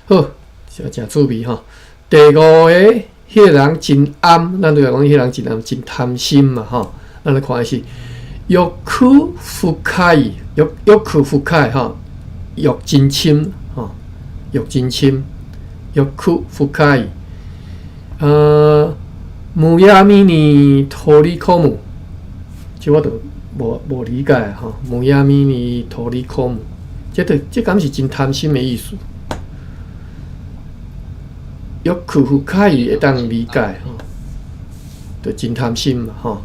好，誠誠趣味吼。第五个，彼個人真暗，咱就來講彼個人真暗，真貪心嘛吼。咱來看的是欲深い，欲欲深い吼，欲真深吼，欲真深。欲深い，むやみに取り込む，這我就無理解吼。むやみに取り込む，這就這敢是真貪心的意思？欲深い會當理解吼，就真貪心嘛吼。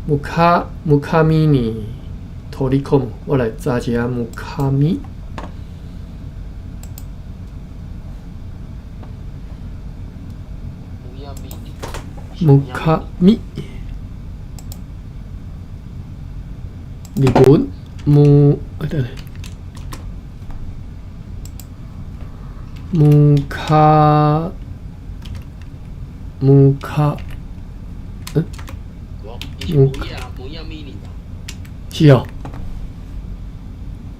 むかむやみに取り込む，我來查一下むやみ。むやみ，日文む，啊等下，むかむか，嗯，む是哦，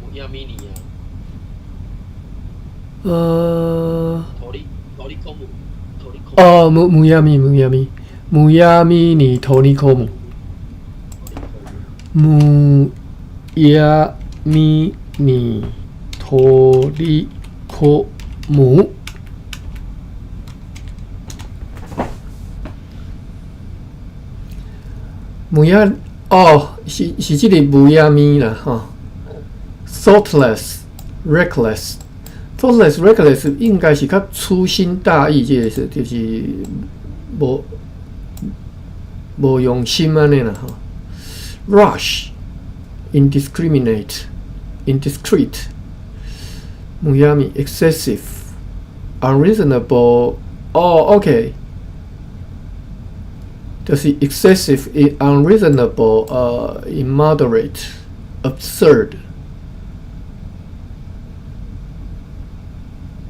むやみに啊，哦，むむやみむやみ。むやみに取り込む。むやみに取り込む。むや哦，是這個むやみ啦吼。Thoughtless, reckless, thoughtless, reckless 應該是較粗心大意，這個是就是無用心按呢啦吼。Rush, indiscriminate, indiscreet, むやみ excessive, unreasonable. 哦，OK，就是 excessive, unreasonable, immoderate, absurd。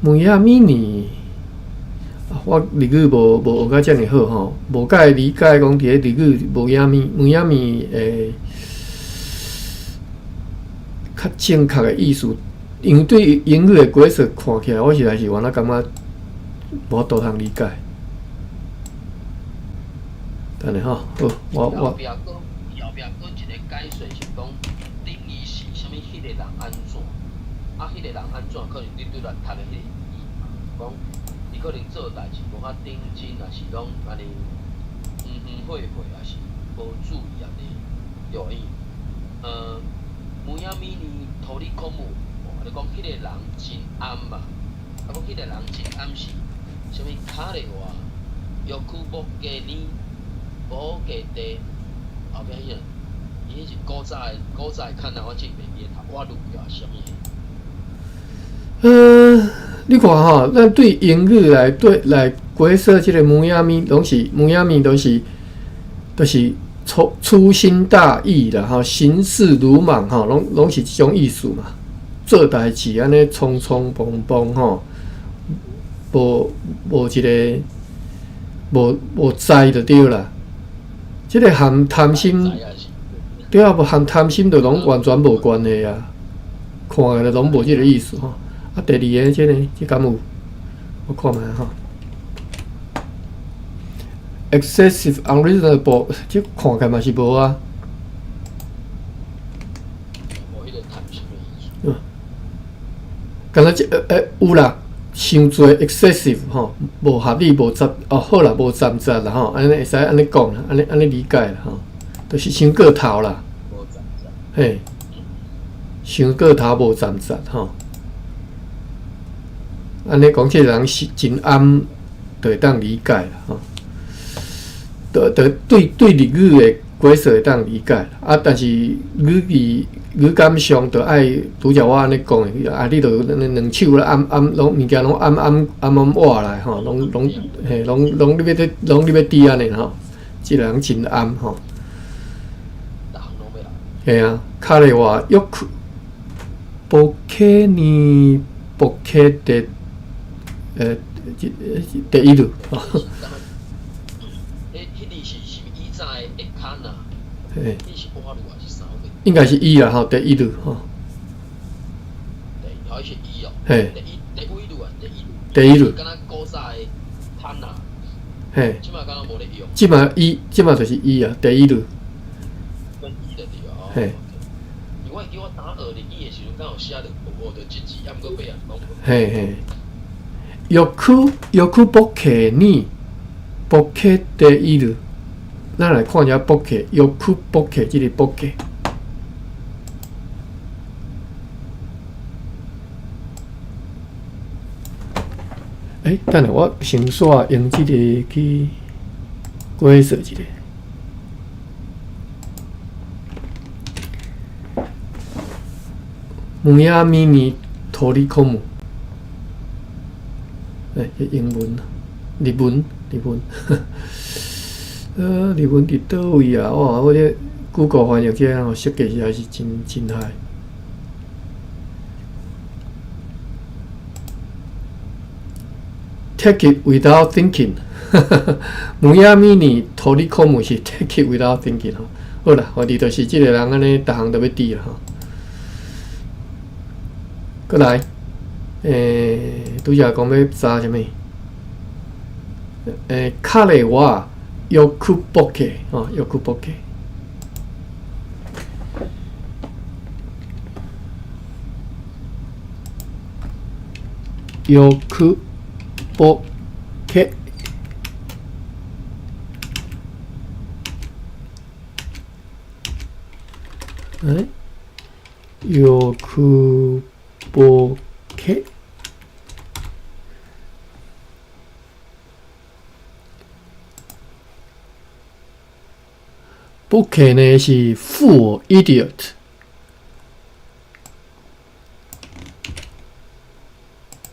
むやみに。我日語無學甲遮爾好吼，無介理解講佇咧日語むやみむやみ的較正確的意思，因為對英語的解說看起來，我實在是原來感覺無法度通理解。等下吼，好，我後壁閣後壁閣一個解說是講，等於是啥物？彼個人按怎？啊，彼個人按怎？可能你拄來讀的彼個字講。伊可能做代誌無較認真，抑是攏按呢昏昏晦晦，抑是無注意按呢，對無？むやみに取取り込む，你講彼個人真暗嘛？啊，講彼個人真暗是啥物？彼は欲ボケにボケて後壁彼個，伊彼是古早的古早的看啊，我真袂記得讀我錄了啥物。你看吼，咱對英語來對來解說這個むやみ，攏是むやみ，攏是粗心大意啦，吼，行事魯莽，吼，攏是這種意思嘛。做代誌按呢匆匆忙忙，吼，無一个無知就對啦。這個含貪心，對啊，無含貪心就攏完全無關係啊。看起來攏無這個意思吼。啊，第二个這个，這敢有？我看覓吼。Excessive unreasonable，這看起來嘛是無啊。無彼個貪心的意思。敢若這有啦，傷濟 excessive 吼，無合理，無雜哦，好啦，無雜雜啦吼，按呢會使按呢講啦，按呢理解啦吼，就是傷過頭啦。無雜雜。嘿，傷過頭無雜雜吼。按呢講，這個人是真暗，就會當理解啦吼。就對日語的解說會當理解啦，啊，但是語義語感上，就愛拄才我按呢講的，啊，你著兩手咧按按，攏物件攏按按按按挖來吼，攏嘿，攏你欲咧，攏你欲佇按呢吼，這個人真暗吼。嘿啊，彼はよくボケにボケてている。嘿，應該是伊啦吼，第一律吼。嘿。第一律。嘿。這馬伊，這馬就是伊啊，第一律。嘿。嘿嘿。よくよくボケにボケている。咱來看一下ボケ，よくボケ，這个ボケ。欸，等下我先煞用這个去解說一下。むやみに取り込む。欸，這英文，日文，日文。日文佇佗位啊？哇！我這 Google 翻譯這個設計實在是真害。Take it without thinking，むやみに取り込む是 take it without thinking 吼。好啦，反正就是這个人按呢，逐項都欲佇啦吼。閣來，拄才講欲查啥物？彼はよくボケ，吼，よくボケ。よくボケ。欸？よくボケ。ボケ呢是 fool idiot，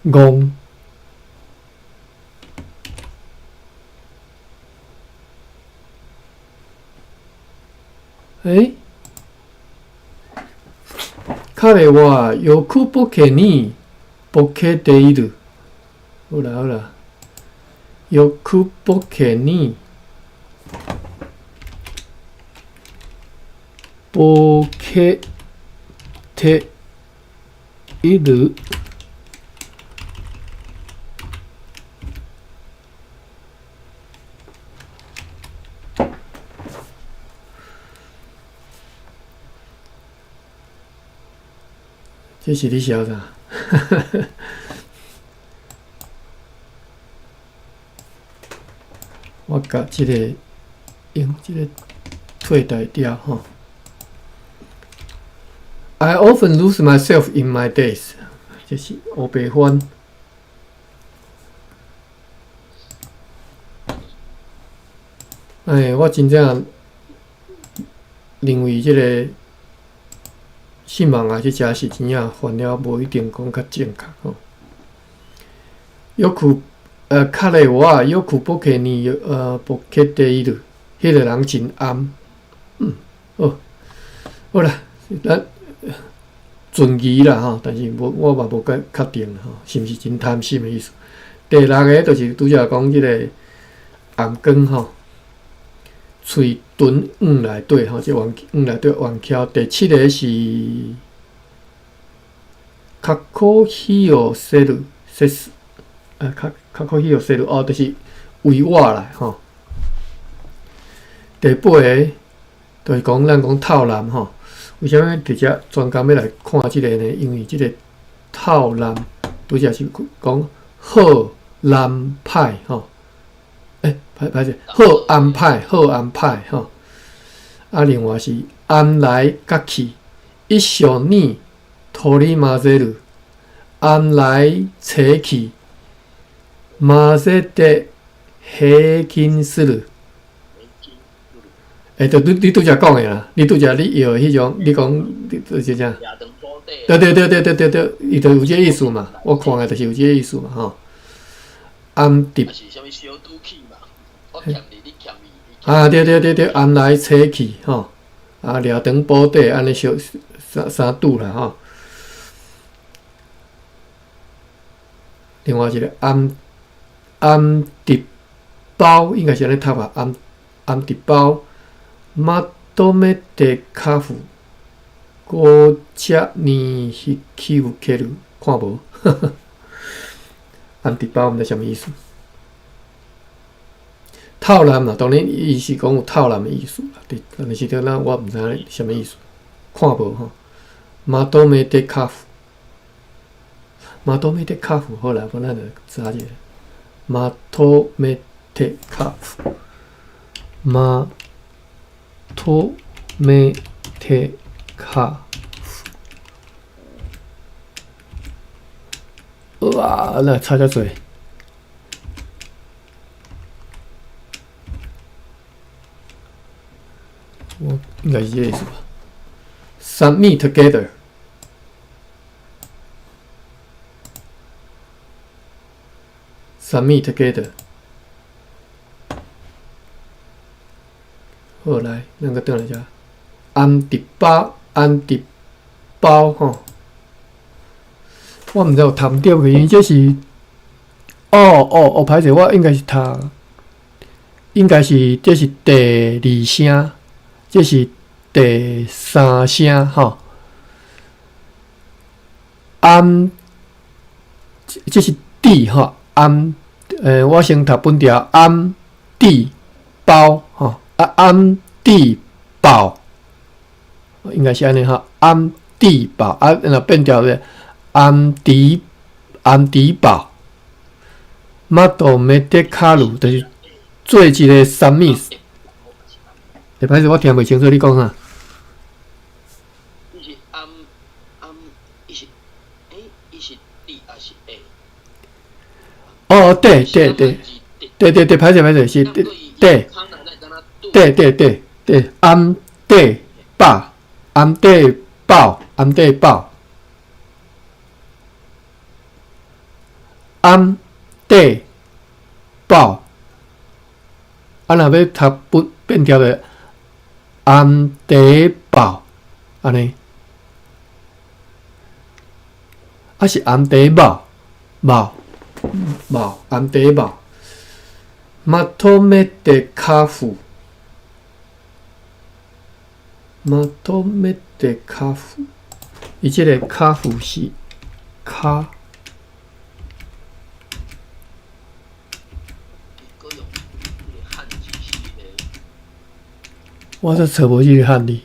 戇。欸？彼はよくボケにボケている。好啦好啦，よくボケにボケている。這是咧寫啥？我共這个用這个替代掉吼。I often lose myself in my days，這是烏白翻。哎，我真正認為這个信望愛這遮是真正翻了無一定講較正確吼。よく彼はよくボケにボケている，彼个人真暗。好，好啦，咱存疑啦吼，但是無我嘛無較確定吼，是毋是真貪心的意思？第六个就是拄才講這个暗光吼，喙唇黃內底吼，這圓黃內底圓翹。第七个是較可喜哦，說る說是，較較可喜哦，說る哦，就是為我啦吼。第八个就是講咱講透濫吼，為啥物佇遮專工欲來看這个呢？因為這个透濫拄才是講好難歹吼。欸，歹歹勢，好安排，好安排吼。啊，另外是暗來甲去，一緒に取り混ぜる，暗來切去，混ぜて平均する。欸，就你拄才講的啦，你拄才你藥的彼種，你講你就是啥？對對對對對對對，伊就有這个意思嘛。我看的就是有這个意思嘛，吼。暗佇。啊，對對對對，暗來切去吼，啊，掠長補短，按呢小三三拄啦吼。另外一个暗暗佇包，應該是按呢讀吧？暗暗佇包，まとめてカフ，紅茶に引き受ける，看無？暗佇包毋知啥物意思。透濫嘛，當然伊是講有透濫的意思啦。但是咱我毋知影啥物意思，看無吼。まとめてカフ，まとめてカフ，好啦，咱來查一下。まとめてカフ，まとめてカフ。哇，來查遮濟。我應該是這個意思吧。Submit together。Submit together。好，來，咱閣轉來遮。暗佇包，暗佇包吼。我毋知有讀毋著去，因為這是，哦哦哦，歹勢，我應該是讀，應該是這是第二聲。這是第三聲吼，暗，這是佇吼，暗，我先讀本條，暗佇包吼，啊，暗佇爆，應該是按呢吼，暗佇爆，啊，若變調咧，暗佇暗佇爆，まとめてカル，就是做一个啥物？欸，歹勢，我聽袂清楚，你講啥？伊是暗暗，伊是欸，伊是 D 還是 A？哦，對對對，對對對，歹勢歹勢，是對對對對對對，暗底爆，暗底爆，暗底爆，暗底爆，啊，若欲讀不變調的。暗底爆，按呢，啊是暗底爆，爆爆暗底爆。まとめてカフ，まとめてカフ，伊這个カフ是卡。我煞揣無這个漢字，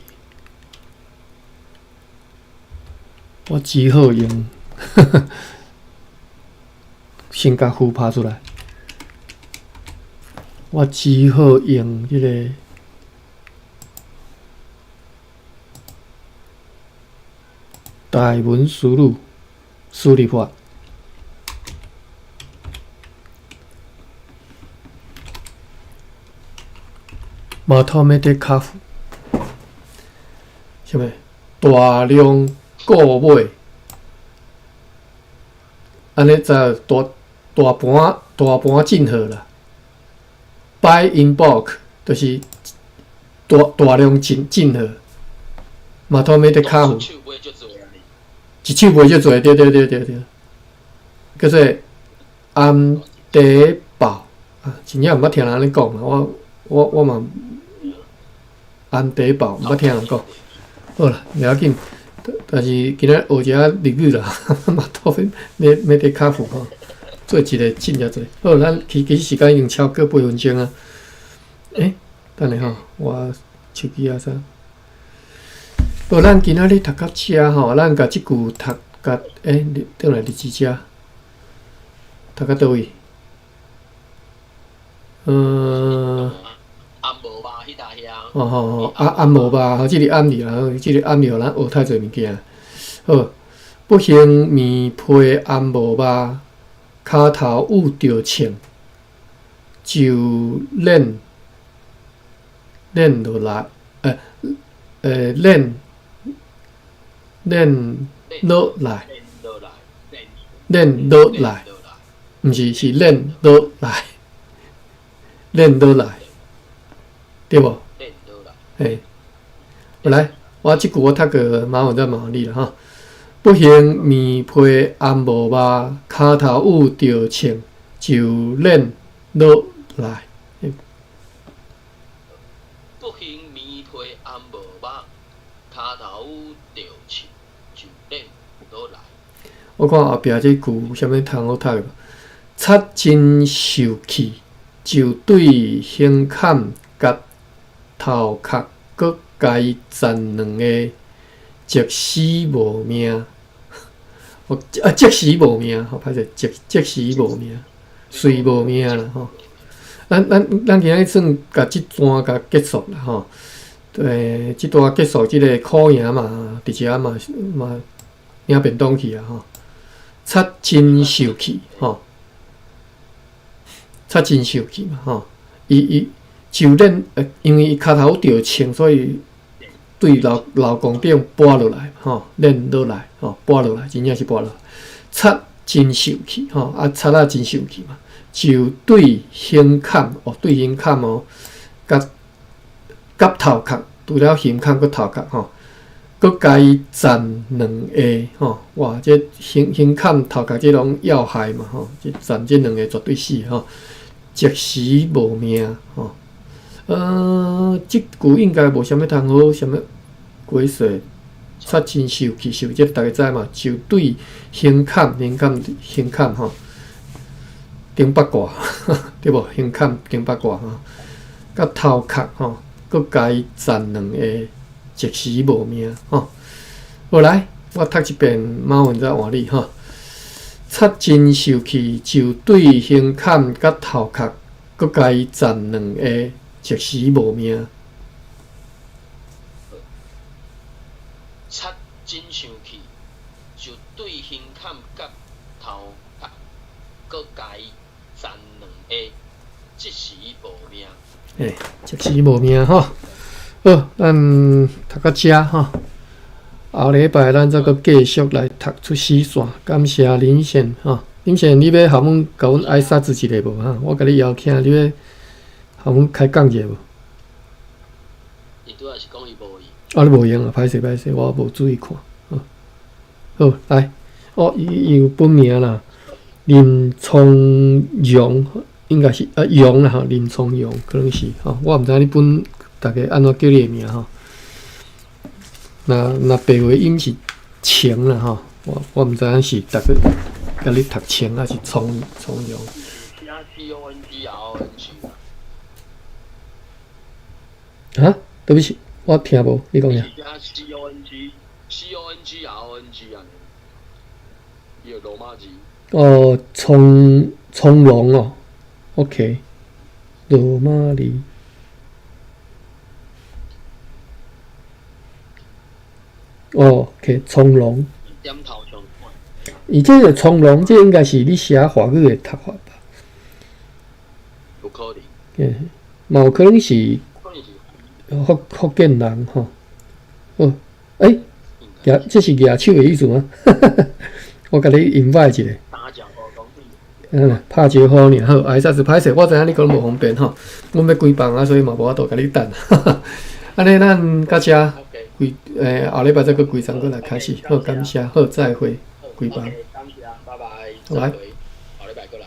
我只好用，先共符拍出來。我只好用這个台文輸入輸入法。まとめて卡符，啥物？大量購買，按呢知大大盤大盤進貨啦。Buy in bulk 就是大大量進進貨。まとめて卡符，一手買足濟，對對對對對，叫做安得寶啊，真正毋捌聽人按呢講啊，我我我嘛安得寶毋捌聽人講。好啦，袂要緊，但是今仔學一下日語啦，まとめめて卡符吼，做一个真正濟。好，咱其其實時間已經超過8分鐘啊。欸，等下吼，我手機啊啥？好，咱今仔日讀到遮吼，咱共這句讀甲欸，轉來日子遮，讀到佗位？嗯。哦吼吼，啊頷無肉，吼，這个暗字啦，這个暗字予咱學太濟物件。好，不幸麵皮頷無肉，跤頭趺著銃，就練練落來，欸欸練練落來，練落來，毋是是練落來，練落來，對無？嘿，來，我這句我讀過，麻煩再麻煩你啦吼。不幸麵皮頷無肉，跤頭趺著銃，就練落來。不幸麵皮頷無肉，跤頭趺著銃，就練落來。我看後壁這句有啥物通好讀的無？賊真受氣，就對胸坎佮頭殼，閣共伊斬兩下，即死無命。啊，即時無命，吼，歹勢，即即時無命，隨無命啦，吼。咱咱咱今仔日算共這段共結束啦，吼。對，這段結束，這个苦營嘛，佇遮嘛嘛領便當去啊，吼。賊真受氣，吼。賊真受氣嘛，吼。伊伊就練，因為伊跤頭著銃，所以對老老公頂跋落來，吼，練落來，吼，跋落來，真正是跋落來。賊真受氣，吼，啊，賊仔真受氣嘛，就對胸坎，哦，對胸坎哦，佮佮頭殼，除了胸坎閣頭殼，吼，閣共伊斬兩下，吼，哇，這胸胸坎頭殼這攏要害嘛，吼，這斬這兩下絕對死，吼，即時無命，吼。這句應該無啥物通好，啥物解釋。賊真受氣，受這逐家知嘛？就對胸坎、胸坎、胸坎吼，頂八卦，對無？胸坎頂八卦吼，佮頭殼吼，閣共伊斬兩下，即時無命吼。好來，我讀一遍，麻煩再換你吼。賊真受氣，就對胸坎佮頭殼，閣共伊斬兩下，即時無命。賊真生氣，就對胸坎佮頭殼，閣共伊斬兩下，即時無命。欸，即時無命吼。好，咱讀到遮吼。後禮拜咱再閣繼續來讀出死線。感謝林賢吼，林賢，你欲予阮共阮挨拶一下無哈？我共你邀請，你欲予阮開講一下無？伊拄仔是講伊無閒。啊，你無閒啊？歹勢歹勢，我無注意看。好，來，哦，伊伊有本名啦，林聰榮，應該是啊，榮啦吼，林聰榮可能是吼，我毋知你本逐家按怎叫你的名吼。若若白話音是晴啦吼，我我毋知影是逐个共你讀晴抑是聰聰榮。 C O N G R O N G。啊？對不起，我聽無，你講啥？C O N G C O N G R O N G 啊，伊個羅馬字。哦，聰聰榮哦，OK，羅馬字。哦，OK，從龍。點頭相款。伊這個從容，這應該是你寫華語的讀法吧？有可能。嗯，嘛有可能是可能是福建人吼。哦，欸，舉這是舉手的意思嗎？我共你 invite 一下。打招呼講。嗯，拍招呼爾好，啊，煞是歹勢，我知影你可能無方便吼，阮欲關房啊，所以嘛無法度共你等。按呢，咱到遮規後禮拜再閣規場閣來開始，好，感謝，好，再會，關房。感謝，拜拜，拜拜。後禮拜閣來。